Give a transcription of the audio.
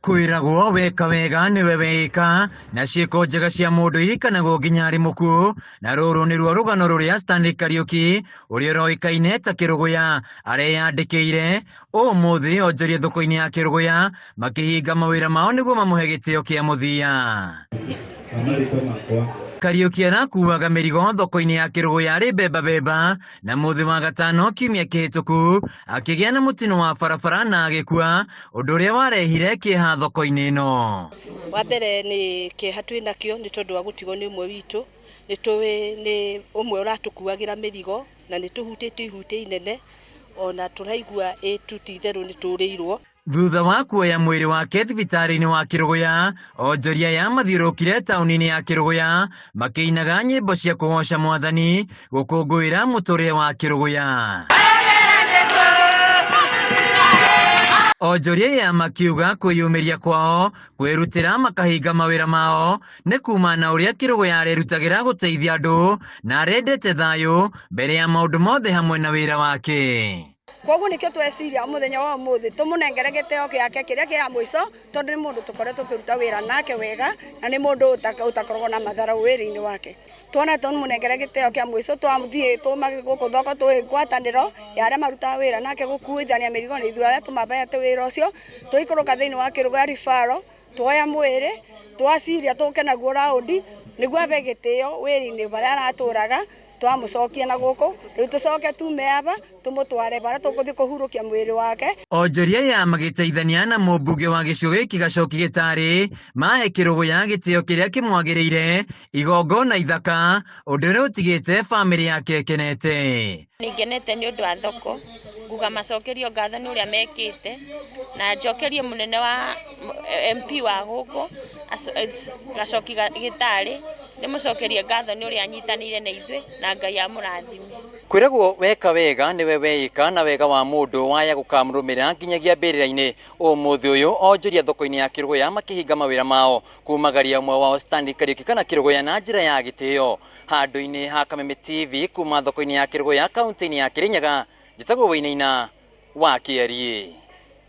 Kwĩragwo weka wega nĩwe weĩka, na ciĩko njega cia mũndũ iririkanagwo nginya arĩ mũkuũ, na rũrũ nĩruo rũgano rũrĩa Stanley Kariuki ũrĩa ũroĩkaine ta Kĩrũgũya areyandĩkĩire. Ũmũthĩ onjoria thoko-inĩ ya Kĩrũgũya makĩhinga mawĩra mao nĩguo mamũhe gĩtĩo kĩa mũthia. Kariuki arakuaga mĩrigo thoko-inĩ ya Kĩrũgũya arĩ beba beba, na mũthĩ wa gatano kiumia kĩhĩtũku akĩgĩa na mũtino wa barabara na agĩkua, ũndũ ũrĩa warehire kĩeha thoko-inĩ ĩno. Wa mbere nĩ kĩeha twĩ nakĩo nĩ tondũ wa gũtigwo nĩ ũmwe witũ, nĩ tũĩ nĩ ũmwe ũratũkuagĩra mĩrigo na nĩ tũhutĩtio ihutia inene, ona tũraigua ĩ tu ti itherũ nĩ tũrĩirwo. Thutha wa kuoya mwĩrĩ wake thibitarĩ-inĩ wa Kĩrũgũya, onjoria aya mathiũrũrũkire taũni-inĩ ya Kĩrũgũya makĩinaga nyĩmbo cia kũgoca mwathani gũkũngũĩra mũtũrĩre wa Kĩrũgũya. Onjoria aya makiuga kwĩyumĩria kwao kwĩrutĩra makahinga mawĩra mao nĩ kuma na ũrĩa Kĩrũgũya arerutagĩra gũteithia andũ na arendete thayũ mbere ya maũndũ mothe hamwe na wĩra wake. Koguo nikio tweciria muthenya wa umuthi tumunengere giteo giake kiria kia muico, tondu ni mundu tukoretwo tukiruta wira nake wega na ni mundu utakoragwo na matharau wira-ini wake. Tuona tumunengere giteo kia muico, twathie tuma guku thoko twi ngwataniro ya aria marutaga wira nake gukuithania mirigo ni ithuĩ aria tumabete wira ucio, tuikũrũka thiini wa Kĩrũgũya referral, tuoya mwĩrĩ twaciria tũke naguo raundi nĩguo abe gĩtĩo wĩra-inĩ barĩa aratũraga, twamũcokia na gũkũ rĩu tũcoke tume aba tũmũtware barĩa tũgũthiĩ kũhurũkia mwĩrĩ wake. Onjoria aya magĩteithania na mũmbunge wa gĩcigo gĩkĩ Gacoki Gĩtarĩ mahe Kĩrũgũya gĩtĩo kĩrĩa kĩmwagĩrĩire, igongona ithaka, ũndũ ũrĩa ũtigĩte bamĩrĩ yake ĩkenete. Nĩ ngenete nĩ ũndũ wa thoko, nguga macokerio ngatho nĩ ũrĩa mekĩte, na njokerie mũnene wa MP wa gũkũ Gacoki Gĩtarĩ, ndĩmũcokerie ngatho nĩ ũrĩa anyitanĩire na ithuĩ na Ngai amũrathime. Kwĩragwo weka wega nĩwe weĩka, na wega wa mũndũ waya gũkamũrũmĩrĩra nginyagia mbĩrĩra-inĩ. Ũmũthĩ ũyũ onjoria thoko-inĩ ya Kĩrũgũya makĩhinga mawĩra mao kumagaria ũmwe wao Stanley Kariuki kana Kĩrũgũya na njĩra ya gĩtĩo. Handũ-inĩ ha Kameme TV kuma thoko-inĩ ya Kĩrũgũya kaunti-inĩ ya Kĩrĩnyaga, njĩtagwo Wainaina wa Kĩeriĩ.